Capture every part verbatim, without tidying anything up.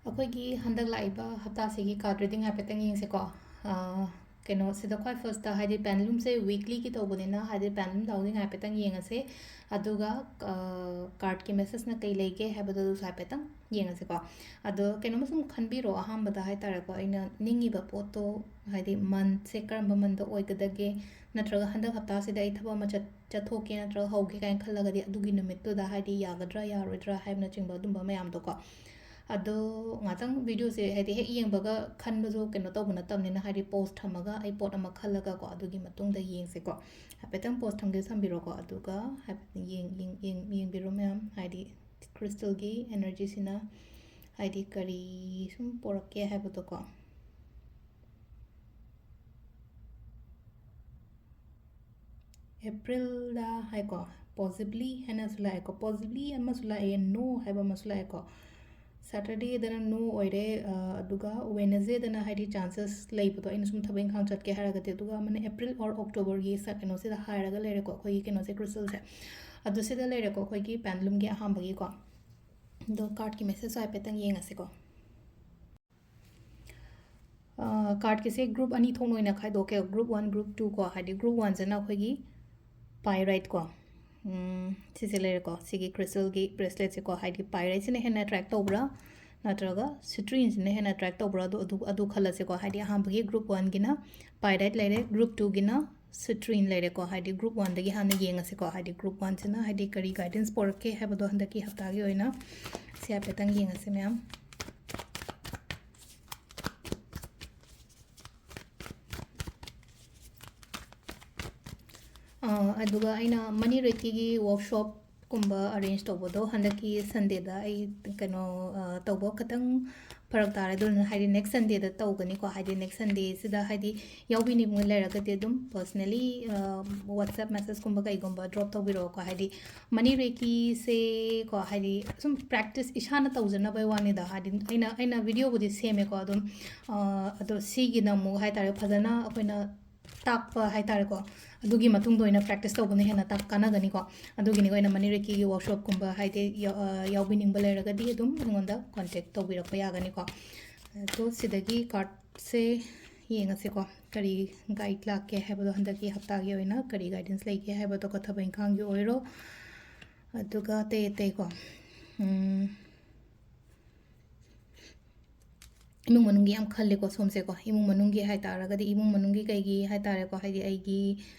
ꯑꯩꯈꯣꯏꯒꯤ ꯍꯟꯗꯛ ꯂꯥꯛꯏꯕ ꯍꯞꯇꯥꯁꯤꯒꯤ card reading ꯍꯥꯏꯐꯦꯠꯇꯪ ꯌꯦꯡꯁꯦꯀꯣ꯫ ꯑꯥ, ꯀꯩꯅꯣꯁꯤꯗ ꯈ꯭ꯋꯥꯏ first ꯍꯥꯏꯗꯤ pendulumꯁꯦ weeklyꯒꯤ ꯇꯧꯕꯅꯤꯅ, ꯍꯥꯏꯗꯤ pendulum ꯗꯥꯎꯗꯤꯡ ꯍꯥꯏꯐꯦꯠꯇꯪ ꯌꯦꯡꯉꯁꯦ꯫ ꯑꯗꯨꯒ, ꯑꯥ, cardꯀꯤ messageꯅ ꯀꯩ ꯂꯩꯒꯦ ꯍꯥꯏꯕꯗꯨꯁꯨ ꯍꯥꯏꯐꯦꯠꯇꯪ ꯌꯦꯡꯉꯁꯦꯀꯣ꯫ ꯑꯗꯣ ꯀꯩꯅꯣꯝꯃ ꯁꯨꯝ ꯈꯟꯕꯤꯔꯣ, ꯑꯍꯥꯟꯕꯗ ꯍꯥꯏꯇꯥꯔꯦꯀꯣ, ꯑꯩꯅ ꯅꯤꯡꯉꯤꯕ ꯄꯣꯠꯇꯣ, ꯍꯥꯏꯗꯤ monthꯁꯦ ꯀꯔꯝꯕ monthꯇ ꯑꯣꯏꯒꯗꯒꯦ, ꯅꯠꯇ꯭ꯔꯒ ꯍꯟꯗꯛ ꯍꯞꯇꯥꯁꯤꯗ ꯑꯩ ꯊꯕꯛ ꯑꯃ ꯆꯠ-, ꯆꯠꯊꯣꯛꯀꯦ ꯅꯠꯇ꯭ꯔꯒ ꯍꯧꯒꯦ ꯀꯥꯏꯅ ꯈꯜꯂꯒꯗꯤ, ꯑꯗꯨꯒꯤ ꯅꯨꯃꯤꯠꯇꯨꯗ ꯍꯥꯏꯗꯤ ꯌꯥꯒꯗ꯭ꯔꯥ ꯌꯥꯔꯣꯏꯗ꯭ꯔꯥ ꯍꯥꯏꯕꯅꯆꯤꯡꯕ ꯑꯗꯨꯝꯕ ꯃꯌꯥꯝꯗꯣꯀꯣ꯫ ꯑꯗꯣ ꯉꯥꯛꯇꯪ videoꯁꯦ ꯍꯥꯏꯗꯤ ꯍꯦꯛ ꯌꯦꯡꯕꯒ ꯈꯟꯕꯁꯨ ꯀꯩꯅꯣ ꯇꯧꯕ ꯅꯠꯇꯕꯅꯤꯅ, ꯍꯥꯏꯗꯤ pause ꯊꯝꯃꯒ ꯑꯩ ꯄꯣꯠ ꯑꯃ ꯈꯜꯂꯒꯀꯣ, ꯑꯗꯨꯒꯤ ꯃꯇꯨꯡꯗ ꯌꯦꯡꯁꯦꯀꯣ꯫ ꯍꯥꯏꯐꯦꯠꯇꯪ pause ꯊꯝꯒꯦ ꯊꯝꯕꯤꯔꯣꯀꯣ, ꯑꯗꯨꯒ ꯍꯥꯏꯐꯦꯠ ꯌꯦꯡ-, ꯌꯦꯡ-, ꯌꯦꯡ-, ꯌꯦꯡꯕꯤꯔꯣ ꯃꯌꯥꯝ, ꯍꯥꯏꯗꯤ crystalꯒꯤ energyꯁꯤꯅ ꯍꯥꯏꯗꯤ ꯀꯔꯤ ꯁꯨꯝ ꯄꯣꯔꯛꯀꯦ ꯍꯥꯏꯕꯗꯣꯀꯣ꯫ Aprilꯗ ꯍꯥꯏꯀꯣ, possibly ꯍꯥꯏꯅꯁꯨ ꯂꯥꯛꯑꯦꯀꯣ, possibly ꯑꯃꯁꯨ ꯂꯥꯛꯑꯦ, no ꯍꯥꯏꯕ ꯑꯃꯁꯨ ꯂꯥꯛꯑꯦꯀꯣ꯫ Saturdayꯗꯅ no ꯑꯣꯏꯔꯦ, ꯑ, ꯑꯗꯨꯒ Wednesdayꯗꯅ ꯍꯥꯏꯗꯤ chances ꯂꯩꯕꯗꯣ, ꯑꯩꯅ ꯁꯨꯝ ꯊꯕꯛ ꯏꯪꯈꯥꯡ ꯆꯠꯀꯦ ꯍꯥꯏꯔꯒꯗꯤ, ꯑꯗꯨꯒ ꯑꯃꯅ April or Octoberꯒꯤ ꯁ-, ꯀꯩꯅꯣꯁꯤꯗ ꯍꯥꯏꯔꯒ ꯂꯩꯔꯦꯀꯣ, ꯑꯩꯈꯣꯏꯒꯤ ꯀꯩꯅꯣꯁꯦ, crystalꯁꯦ꯫ ꯑꯗꯨ ꯁꯤꯗ ꯂꯩꯔꯦꯀꯣ, ꯑꯩꯈꯣꯏꯒꯤ pendulumꯒꯤ ꯑꯍꯥꯟꯕꯒꯤꯀꯣ꯫ ꯑꯗꯣ cardꯀꯤ message ꯍꯥꯏꯐꯦꯠꯇꯪ ꯌꯦꯡꯉꯁꯤꯀꯣ꯫ ꯑ, cardꯀꯤꯁꯦ group ꯑꯅꯤ ꯊꯣꯛꯅ ꯑꯣꯏꯅ ꯈꯥꯏꯗꯣꯛꯀꯦ꯫ Group one, group two ꯀꯣ, ꯍꯥꯏꯗꯤ group oneꯁꯤꯅ ꯑꯩꯈꯣꯏꯒꯤ pyrite ꯀꯣ꯫ ꯎꯝ, ꯁꯤꯁꯦ ꯂꯩꯔꯦꯀꯣ, ꯁꯤꯒꯤ crystalꯒꯤ braceletꯁꯦꯀꯣ, ꯍꯥꯏꯗꯤ pyritesꯤꯅ ꯍꯦꯟꯅ attract ꯇꯧꯕ꯭ꯔꯥ ꯅꯠꯇ꯭ꯔꯒ citruineꯁꯤꯅ ꯍꯦꯟꯅ attract ꯇꯧꯕ꯭ꯔꯥ? ꯑꯗꯨ, ꯑꯗꯨ, ꯑꯗꯨ ꯈꯜꯂꯁꯤꯀꯣ꯫ ꯍꯥꯏꯗꯤ ꯑꯍꯥꯟꯕꯒꯤ group oneꯒꯤꯅ pyrite ꯂꯩꯔꯦ, group twoꯒꯤꯅ citrine ꯂꯩꯔꯦꯀꯣ꯫ ꯍꯥꯏꯗꯤ group oneꯗꯒꯤ ꯍꯥꯟꯅ ꯌꯦꯡꯉꯁꯤꯀꯣ꯫ ꯍꯥꯏꯗꯤ group oneꯁꯤꯅ ꯍꯥꯏꯗꯤ ꯀꯔꯤ guidance ꯄꯨꯔꯛꯀꯦ ꯍꯥꯏꯕꯗꯣ ꯍꯟꯗꯛꯀꯤ ꯍꯞꯇꯥꯒꯤ ꯑꯣꯏꯅ ꯁꯤ ꯍꯥꯏꯐꯦꯠꯇꯪ ꯌꯦꯡꯉꯁꯤ ꯃꯌꯥꯝ꯫ ꯑ, ꯑꯗꯨꯒ ꯑꯩꯅ ꯃꯅꯤ ꯔꯦꯀꯤꯒꯤ workshopꯀꯨꯝꯕ arrange ꯇꯧꯕꯗꯣ ꯍꯟꯗꯛꯀꯤ Sundayꯗ ꯑꯩ ꯀꯩꯅꯣ, ꯑ, ꯇꯧꯕ ꯈꯤꯇꯪ ꯐꯔꯛ ꯇꯥꯔꯦ, ꯑꯗꯨꯅ ꯍꯥꯏꯗꯤ next Sundayꯗ ꯇꯧꯒꯅꯤꯀꯣ꯫ ꯍꯥꯏꯗꯤ next Sundayꯁꯤꯗ ꯍꯥꯏꯗꯤ ꯌꯥꯎꯕꯤꯅꯤꯡꯕ ꯂꯩꯔꯒꯗꯤ ꯑꯗꯨꯝ personally, ꯑ, WhatsApp message ꯀꯨꯝꯕ ꯀꯩꯒꯨꯝꯕ drop ꯇꯧꯕꯤꯔꯛꯑꯣꯀꯣ꯫ ꯍꯥꯏꯗꯤ ꯃꯅꯤ ꯔꯦꯀꯤꯁꯦ ꯀꯣ, ꯍꯥꯏꯗꯤ ꯁꯨꯝ practice ꯏꯁꯥꯅ ꯇꯧꯖꯅꯕꯩ ꯋꯥꯅꯤꯗ꯫ ꯍꯥꯏꯗꯤ ꯑꯩꯅ, ꯑꯩꯅ videoꯕꯨꯗꯤ ꯁꯦꯝꯃꯦꯀꯣ ꯑꯗꯨꯝ, ꯑ, ꯑꯗꯣ ꯁꯤꯒꯤꯅ ꯑꯃꯨꯛ ꯍꯥꯏꯇꯥꯔꯦ ꯐꯖꯅ ꯑꯩꯈꯣꯏꯅ ꯇꯥꯛꯄ ꯍꯥꯏ ꯇꯥꯔꯦꯀꯣ, ꯑꯗꯨꯒꯤ ꯃꯇꯨꯡꯗ ꯑꯣꯏꯅ practice ꯇꯧꯕꯅ ꯍꯦꯟꯅ ꯇꯥꯛ-, ꯀꯥꯟꯅꯒꯅꯤꯀꯣ꯫ ꯑꯗꯨꯒꯤꯅꯤ ꯑꯩꯅ ꯃꯅꯤ ꯔꯦꯀꯤꯒꯤ workshopꯀꯨꯝꯕ ꯍꯥꯏꯗꯤ ꯌꯥꯎ-, ꯑ, ꯌꯥꯎꯕꯤꯅꯤꯡꯕ ꯂꯩꯔꯒꯗꯤ ꯑꯗꯨꯝ ꯑꯩꯉꯣꯟꯗ contact ꯇꯧꯕꯤꯔꯛꯄ ꯌꯥꯒꯅꯤꯀꯣ꯫ ꯑꯗꯣ ꯁꯤꯗꯒꯤ cardꯁꯦ ꯌꯦꯡꯉꯁꯤꯀꯣ, ꯀꯔꯤ guide ꯂꯥꯛꯀꯦ ꯍꯥꯏꯕꯗꯣ, ꯍꯟꯗꯛꯀꯤ ꯍꯞꯇꯥꯒꯤ ꯑꯣꯏꯅ ꯀꯔꯤ guidance ꯂꯩꯒꯦ ꯍꯥꯏꯕꯗꯣꯀꯣ, ꯊꯕꯛ ꯏꯪꯈꯥꯡꯒꯤ ꯑꯣꯏꯔꯣ꯫ ꯑꯗꯨꯒ ꯑꯇꯩ ꯑꯇꯩꯀꯣ, ꯎꯝ, ꯏꯃꯨꯡ ꯃꯅꯨꯡꯒꯤ ꯌꯥꯝ ꯈꯜꯂꯦꯀꯣ ꯁꯣꯝꯁꯦꯀꯣ꯫ ꯏꯃꯨꯡ ꯃꯅꯨꯡꯒꯤ ꯍꯥꯏ ꯇꯥꯔꯒꯗꯤ, ꯏꯃꯨꯡ ꯃꯅꯨꯡꯒꯤ ꯀꯩꯒꯤ ꯍꯥꯏ ꯇꯥꯔꯦꯀꯣ, ꯍꯥꯏꯗꯤ ꯑꯩꯒꯤ,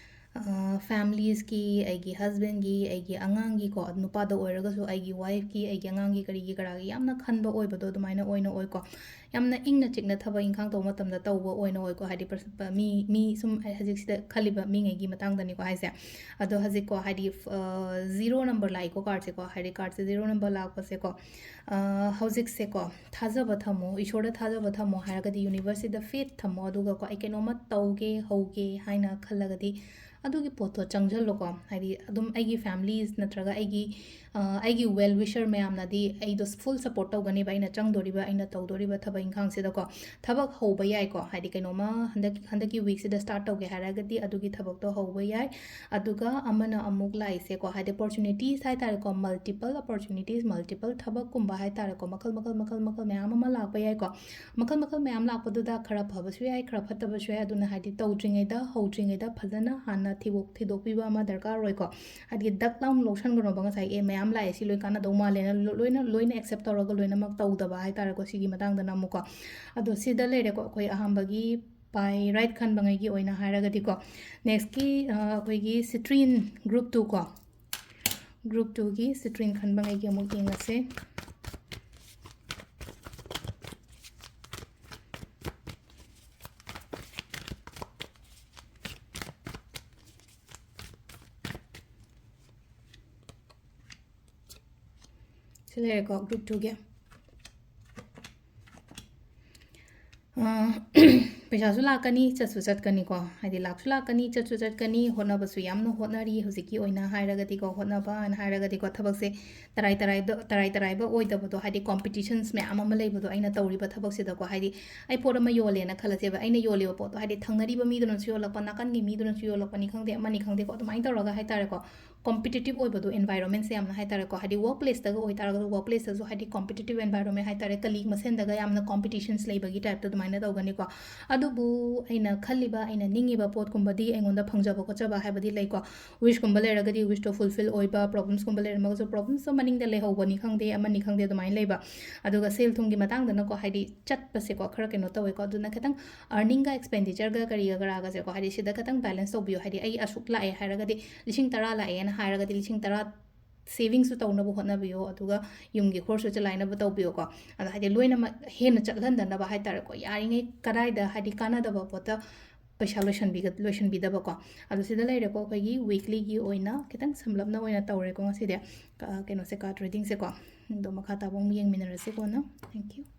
ꯑ, familyꯁꯀꯤ, ꯑꯩꯒꯤ husbandꯀꯤ, ꯑꯩꯒꯤ ꯑꯉꯥꯡꯒꯤꯀꯣ, ꯅꯨꯄꯥꯗ ꯑꯣꯏꯔꯒꯁꯨ ꯑꯩꯒꯤ wifeꯀꯤ, ꯑꯩꯒꯤ ꯑꯉꯥꯡꯒꯤ, ꯀꯔꯤꯒꯤ ꯀꯔꯥꯒꯤ ꯌꯥꯝꯅ ꯈꯟꯕ ꯑꯣꯏꯕꯗꯣ ꯑꯗꯨꯃꯥꯏꯅ ꯑꯣꯏꯅ ꯑꯣꯏꯀꯣ꯫ ꯌꯥꯝꯅ ꯏꯪꯅ ꯆꯤꯛꯅ ꯊꯕꯛ ꯏꯪꯈꯥꯡ ꯇꯧꯕ ꯃꯇꯝꯗ ꯇꯧꯕ ꯑꯣꯏꯅ ꯑꯣꯏꯀꯣ, ꯍꯥꯏꯗꯤ ꯄꯔꯁ-, ꯄ-, ꯃꯤ, ꯃꯤ ꯁꯨꯝ ꯑꯩ ꯍꯧꯖꯤꯛꯁꯤꯗ ꯈꯜꯂꯤꯕ ꯃꯤꯉꯩꯒꯤ ꯃꯇꯥꯡꯗꯅꯤꯀꯣ ꯍꯥꯏꯁꯦ꯫ ꯑꯗꯣ ꯍꯧꯖꯤꯛꯀꯣ, ꯍꯥꯏꯗꯤ, ꯑ, zero number ꯂꯥꯛꯏꯀꯣ cardꯁꯦꯀꯣ, ꯍꯥꯏꯗꯤ cardꯁꯦ zero number ꯂꯥꯛꯄꯁꯦꯀꯣ, ꯑ, ꯍꯧꯖꯤꯛꯁꯦꯀꯣ, ꯊꯥꯖꯕ ꯊꯝꯃꯣ, ꯏꯁꯣꯔꯗ ꯊꯥꯖꯕ ꯊꯝꯃꯣ ꯍꯥꯏꯔꯒꯗꯤ universeꯁꯤꯗ faith ꯊꯝꯃꯣ, ꯑꯗꯨꯒꯀꯣ, "ꯑꯩ ꯀꯩꯅꯣꯝꯃ ꯇꯧꯒꯦ, ꯍꯧꯒꯦ" ꯍꯥꯏꯅ ꯈꯜꯂꯒꯗꯤ ꯑꯗꯨꯒꯤ ꯄꯣꯠꯇꯣ ꯆꯪꯁꯤꯜꯂꯣꯀꯣ꯫ ꯍꯥꯏꯗꯤ ꯑꯗꯨꯝ ꯑꯩꯒꯤ families ꯅꯠꯇ꯭ꯔꯒ ꯑꯩꯒꯤ, ꯑ, ꯑꯩꯒꯤ well wisher ꯃꯌꯥꯝꯅꯗꯤ ꯑꯩꯗꯣ full support ꯇꯧꯒꯅꯦꯕ, ꯑꯩꯅ ꯆꯪꯗꯣꯔꯤꯕ, ꯑꯩꯅ ꯇꯧꯗꯣꯔꯤꯕ ꯊꯕꯛ ꯏꯪꯈꯥꯡꯁꯤꯗꯀꯣ꯫ ꯊꯕꯛ ꯍꯧꯕ ꯌꯥꯏꯀꯣ, ꯍꯥꯏꯗꯤ ꯀꯩꯅꯣꯝꯃ ꯍꯟꯗꯛ, ꯍꯟꯗꯛꯀꯤ weekꯁꯤꯗ start ꯇꯧꯒꯦ ꯍꯥꯏꯔꯒꯗꯤ ꯑꯗꯨꯒꯤ ꯊꯕꯛꯇꯣ ꯍꯧꯕ ꯌꯥꯏ꯫ ꯑꯗꯨꯒ ꯑꯃꯅ ꯑꯃꯨꯛ ꯂꯥꯛꯏꯁꯦꯀꯣ, ꯍꯥꯏꯗꯤ opportunities ꯍꯥꯏ ꯇꯥꯔꯦꯀꯣ, multiple opportunities, multiple ꯊꯕꯛꯀꯨꯝꯕ ꯍꯥꯏ ꯇꯥꯔꯦꯀꯣ, ꯃꯈꯜ, ꯃꯈꯜ, ꯃꯈꯜ, ꯃꯈꯜ ꯃꯌꯥꯝ ꯑꯃ ꯂꯥꯛꯄ ꯌꯥꯏꯀꯣ꯫ ꯃꯈꯜ, ꯃꯈꯜ ꯃꯌꯥꯝ ꯂꯥꯛꯄꯗꯨꯗ ꯈꯔ ꯐꯕꯁꯨ ꯌꯥꯏ, ꯈꯔ ꯐꯠꯇꯕꯁꯨ ꯌꯥꯏ꯫ ꯑꯗꯨꯅ ꯍꯥꯏꯗꯤ ꯇꯧꯗ꯭ꯔꯤꯉꯩꯗ, ꯍꯧꯗ꯭ꯔꯤꯉꯩꯗ ꯐꯖꯅ ꯍꯥꯟꯅ ꯊꯤꯗꯣꯛ-, ꯊꯤꯗꯣꯛꯄꯤꯕ ꯑꯃ ꯗꯔꯀꯥꯔ ꯑꯣꯏꯀꯣ꯫ ꯍꯥꯏꯗꯤ ꯗꯛ ꯂꯥꯎꯅ ꯂꯧꯁꯟꯒꯅꯣꯕ, ꯉꯁꯥꯏ "ꯑꯦ, ꯃꯌꯥꯝ ꯂꯥꯛꯑꯦ, ꯁꯤ ꯂꯣꯏ ꯀꯥꯟꯅꯗꯧ ꯃꯥꯜꯂꯦꯅ" ꯂꯣ-, ꯂꯣꯏꯅ, ꯂꯣꯏꯅ accept ꯇꯧꯔꯒ ꯂꯣꯏꯅꯃꯛ ꯇꯧꯗꯕ ꯍꯥꯏ ꯇꯥꯔꯦꯀꯣ, ꯁꯤꯒꯤ ꯃꯇꯥꯡꯗꯅ ꯑꯃꯨꯛꯀꯣ꯫ ꯑꯗꯣ ꯁꯤꯗ ꯂꯩꯔꯦꯀꯣ, ꯑꯩꯈꯣꯏ ꯑꯍꯥꯟꯕꯒꯤ pie right ꯈꯟꯕꯉꯩꯒꯤ ꯑꯣꯏꯅ ꯍꯥꯏꯔꯒꯗꯤꯀꯣ꯫ Nextꯀꯤ, ꯑ, ꯑꯩꯈꯣꯏꯒꯤ citrine group two ꯀꯣ, group twoꯒꯤ citrine ꯈꯟꯕꯉꯩꯒꯤ ꯑꯃꯨꯛ ꯌꯦꯡꯉꯁꯦ꯫ ꯁꯤ ꯂꯩꯔꯦꯀꯣ, group twoꯒꯤ꯫ ꯑ, ꯄꯩꯁꯥꯁꯨ ꯂꯥꯛꯀꯅꯤ, ꯆꯠꯁꯨ ꯆꯠꯀꯅꯤꯀꯣ꯫ ꯍꯥꯏꯗꯤ ꯂꯥꯛꯁꯨ ꯂꯥꯛꯀꯅꯤ, ꯆꯠꯁꯨ ꯆꯠꯀꯅꯤ, ꯍꯣꯠꯅꯕꯁꯨ ꯌꯥꯝꯅ ꯍꯣꯠꯅꯔꯤ꯫ ꯍꯧꯖꯤꯛꯀꯤ ꯑꯣꯏꯅ ꯍꯥꯏꯔꯒꯗꯤꯀꯣ, ꯍꯣꯠꯅꯕ ꯍꯥꯏꯅ ꯍꯥꯏꯔꯒꯗꯤꯀꯣ, ꯊꯕꯛꯁꯦ ꯇꯔꯥꯏ ꯇꯔꯥꯏꯗ-, ꯇꯔꯥꯏ ꯇꯔꯥꯏꯕ ꯑꯣꯏꯗꯕꯗꯣ, ꯍꯥꯏꯗꯤ competitions ꯃꯌꯥꯝ ꯑꯃ ꯂꯩꯕꯗꯣ ꯑꯩꯅ ꯇꯧꯔꯤꯕ ꯊꯕꯛꯁꯤꯗꯀꯣ꯫ ꯍꯥꯏꯗꯤ ꯑꯩ ꯄꯣꯠ ꯑꯃ ꯌꯣꯜꯂꯦꯅ ꯈꯜꯂꯁꯦꯕ, ꯑꯩꯅ ꯌꯣꯜꯂꯤꯕ ꯄꯣꯠꯇꯣ ꯍꯥꯏꯗꯤ ꯊꯪꯅꯔꯤꯕ ꯃꯤꯗꯨꯅꯁꯨ ꯌꯣꯜꯂꯛꯄ, ꯅꯥꯀꯟꯒꯤ ꯃꯤꯗꯨꯅꯁꯨ ꯌꯣꯜꯂꯛꯄꯅꯤ ꯈꯪꯗꯦ, ꯑꯃꯅꯤ ꯈꯪꯗꯦꯀꯣ, ꯑꯗꯨꯃꯥꯏꯅ ꯇꯧꯔꯒ ꯍꯥꯏꯇꯥꯔꯦꯀꯣ, competitive ꯑꯣꯏꯕꯗꯣ environmentꯁꯦ ꯌꯥꯝꯅ ꯍꯥꯏꯇꯥꯔꯦꯀꯣ꯫ ꯍꯥꯏꯗꯤ workplaceꯇꯒ ꯑꯣꯏꯇꯥꯔꯒꯁꯨ, workplaceꯇꯁꯨ ꯍꯥꯏꯗꯤ competitive environment ꯍꯥꯏꯇꯥꯔꯦ, colleague ꯃꯁꯦꯟꯗꯒ ꯌꯥꯝꯅ competitions ꯂꯩꯕꯒꯤ typeꯇ ꯑꯗꯨꯃꯥꯏꯅ ꯇꯧꯒꯅꯤꯀꯣ꯫ ꯑꯗꯨꯕꯨ ꯑꯩꯅ ꯈꯜꯂꯤꯕ, ꯑꯩꯅ ꯅꯤꯡꯉꯤꯕ ꯄꯣꯠꯀꯨꯝꯕꯗꯤ ꯑꯩꯉꯣꯟꯗ ꯐꯪꯖꯕ ꯈꯣꯠꯆꯕ ꯍꯥꯏꯕꯗꯤ ꯂꯩꯀꯣ꯫ Wishꯀꯨꯝꯕ ꯂꯩꯔꯒꯗꯤ wishꯇꯣ fulfill ꯑꯣꯏꯕ, problemsꯀꯨꯝꯕ ꯂꯩꯔꯝꯃꯒꯁꯨ problemsꯇꯣ ꯃꯅꯤꯡꯗ ꯂꯩꯍꯧꯕꯅꯤ ꯈꯪꯗꯦ, ꯑꯃꯅꯤ ꯈꯪꯗꯦ, ꯑꯗꯨꯃꯥꯏꯅ ꯂꯩꯕ꯫ ꯑꯗꯨꯒ ꯁꯦꯜ ꯊꯨꯝꯒꯤ ꯃꯇꯥꯡꯗꯅꯀꯣ, ꯍꯥꯏꯗꯤ ꯆꯠꯄꯁꯦꯀꯣ, ꯈꯔ ꯀꯩꯅꯣ ꯇꯧꯋꯦꯀꯣ꯫ ꯑꯗꯨꯅ ꯈꯤꯇꯪ earningꯒ expenditure ꯀꯔꯤꯒ ꯀꯔꯥꯒꯁꯦꯀꯣ, ꯍꯥꯏꯗꯤ ꯁꯤꯗ ꯈꯤꯇꯪ balance ꯇꯧꯕꯤꯌꯨ꯫ ꯍꯥꯏꯗꯤ ꯑꯩ ꯑꯁꯨꯛ ꯂꯥꯛꯑꯦ ꯍꯥꯏꯔꯒꯗꯤ ꯂꯤꯁꯤꯡ ꯇꯔꯥ ꯂꯥꯛꯑꯦꯅ ꯍꯥꯏꯔꯒꯗꯤ ꯂꯤꯁꯤꯡ ꯇꯔꯥ savingꯁꯨ ꯇꯧꯅꯕ ꯍꯣꯠꯅꯕꯤꯌꯣ, ꯑꯗꯨꯒ ꯌꯨꯝꯒꯤ ꯈꯣꯔꯁꯁꯨ ꯆꯂꯥꯏꯅꯕ ꯇꯧꯕꯤꯌꯣꯀꯣ꯫ ꯑꯗꯣ ꯍꯥꯏꯗꯤ ꯂꯣꯏꯅꯃꯛ ꯍꯦꯟꯅ ꯆꯠꯍꯟꯗꯅꯕ ꯍꯥꯏꯇꯥꯔꯦꯀꯣ, ꯌꯥꯔꯤꯉꯩ ꯀꯗꯥꯏꯗ ꯍꯥꯏꯗꯤ ꯀꯥꯟꯅꯗꯕ ꯄꯣꯠꯇ ꯄꯩꯁꯥ ꯂꯣꯏꯁꯟꯕꯤꯒ-, ꯂꯣꯏꯁꯟꯕꯤꯗꯕꯀꯣ꯫ ꯑꯗꯣ ꯁꯤꯗ ꯂꯩꯔꯦꯀꯣ, ꯑꯩꯈꯣꯏꯒꯤ weeklyꯒꯤ ꯑꯣꯏꯅ ꯈꯤꯇꯪ ꯁꯝꯂꯞꯅ ꯑꯣꯏꯅ ꯇꯧꯔꯦꯀꯣ ꯉꯁꯤꯗꯤ, ꯀ-, ꯀꯩꯅꯣꯁꯦ, card readingꯁꯦꯀꯣ꯫ ꯑꯗꯣ ꯃꯈꯥ ꯇꯥꯕ ꯑꯃꯨꯛ ꯌꯦꯡꯃꯤꯟꯅꯔꯁꯤ ꯀꯣꯟꯅ꯫ Thank you꯫